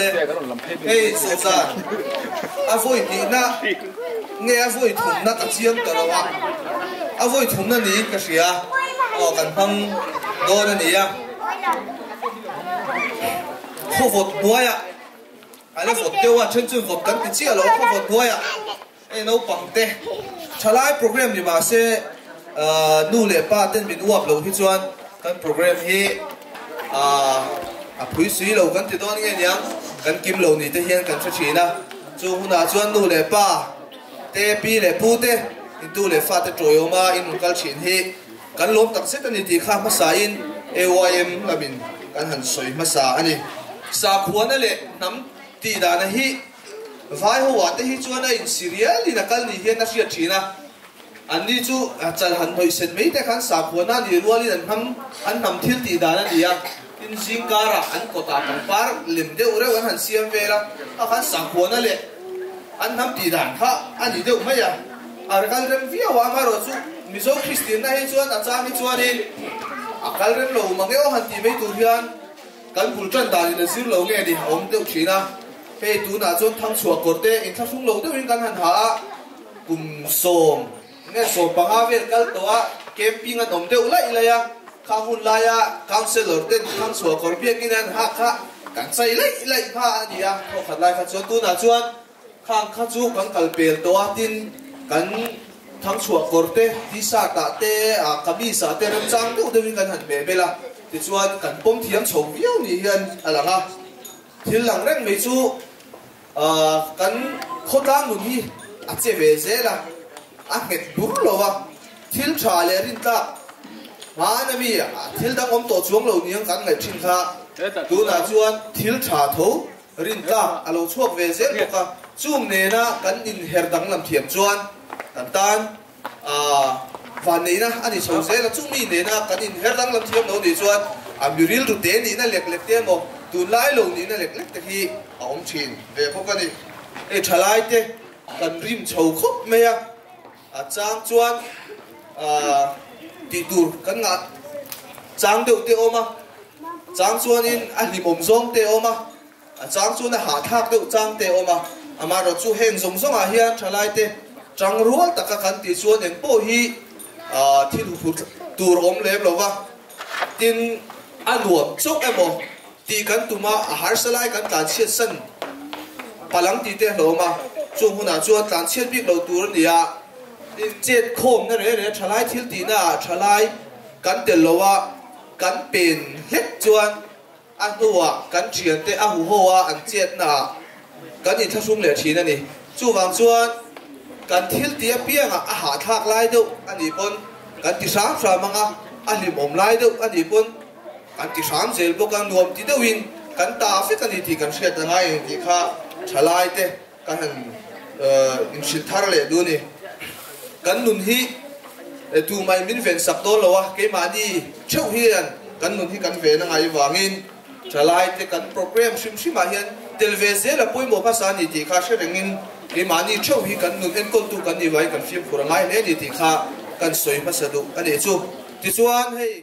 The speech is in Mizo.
Hei Sawzan, a vawi hnihna nge a vawi thumna ka chiang ta lo a, a vawi thumna niin ka hria, aw kan hmang dawn a nia. Khawvawt hnuaiah a la vawt deuh a, then chuan vawt kan ti chiah lo a, khawvawt hnuaiah hei naupang te thalai program ni mahse nu leh pa ten min uap lo hi chuan kan program hi a phui sui lo kan ti dawn nge niang, kan kim lo ni te hian kan hre thin a, chu hunah chuan nu leh pa te pi leh pu te intu leh fa te tawiawma in rawn kal thin hi Kan lawm tak zet a ni tih kha hmasain AYM lamin kan han sawi hmasa a ni. Sakhuana leh hnam tih dana hi vai ho ah te hi chuan a insi rialin a kal ni hian a hriat thin a. Anni chu chal han hnawih sen mai te khan sakhuana a nih rualin an hnam an hnam thil tih dan a ni a. Tin zingkarah an kawtah pangpar lem deuh reuh an han siam vel a, kha khan sakhuana leh an hnam tih dan kha a ni deuh mai a. A kal rem viau a, amaherawhchu Mizo Kristianna hi chuan a chang hi chuanin a kal rem lo mang emaw han tih mai tur hian kan bul tan danin a zir lo nge ni a awm deuh thin a. Hei tunah chuan thangchhuah kawr te inthlahrung lo deuhin kan han ha a, kum 10 nge 15 vel kal tawh a camping an awm deuh laih laih a, khang hun laia councellor ten thangchhuah kawr biakin an hak kha kan chai laih laih hma a ni a, thawkhat lai kha chuan tunah chuan Khang kha chu kan kal pel tawh a, tin kan thangchhuah kawr te, t-shirt ah te, kamis ah te remchang deuh deuhin kan han hmeh bel a, tichuan kan pawm thiam chho viau ni hian a lang a. Thil lang reng mai chu kan khawtlang nun hi a che ve zel a, a nghet bur lo a, thil tha leh rintlak hmana mi thil dang awm tawh chuang lo niang kan ngaih thin kha tunah chuan thil tha tho Rintlak a lo chhuak ve zel bawk a, chung nena kan inher danglam thiam chuan kan tan vanneihna a ni chho zel a, chung mi nena kan inher danglam thiam lo nih chuan a mi rilru te nihna lek lek te emaw tunlai lo nihna lek lek te hi a awm thin ve bawk a ni. Hei thalai te kan rim chho khawp mai a, a chang chuan tih tur kan ngah chang deuh te awm a, Chang chuanin a hlimawm zawng te a awm a, a chang chuan a hahthlak deuh chang te a awm a. Amaherawh chu heng zawng zawngah hian thalaite tang rual taka kan tih chuan eng pawh hi thil huphur tur a awm lem lo va. Tin, a nuam chauh emaw tih kan tum a, a harsa lai kan tlanchhiat san palang tih te a hlawm a. Chung hunah chuan tlanchhiat bik lo tur a ni a, tin chet khawmna reh reh thalai thil tihnaah thalai kan tel lo a, Kan pen hlek chuan a hnuah kan thiante a huho a an chetnaah kan inthlahrung leh thin a ni. Chuvang chuan kan thil tih apiangah a hahthlak lai deuh a nih pawn kan ti hram hram ang a, a hlimawm lai deuh a nih pawn kan ti hram zel bawk a, nuam ti deuhin kan ta vek a ni tih kan hriat a ngai ang tih kha thalaite Ka han inhrilh thar leh duh a ni. Kan nun hi tumah min ven sak dawn lo a, keimahni theuh hian kan nun hi kan ven a ngai vangin thalaite kan program hrim hrimah hian tel ve zel a pawimawh hmasa a ni tih kha hre rengin keimahni theuh hi kan nun enkawltu kan nih vangin kan fimkhur a ngai hle a ni tih kha kan sawi hmasa duh a nih chu. Tichuan hei.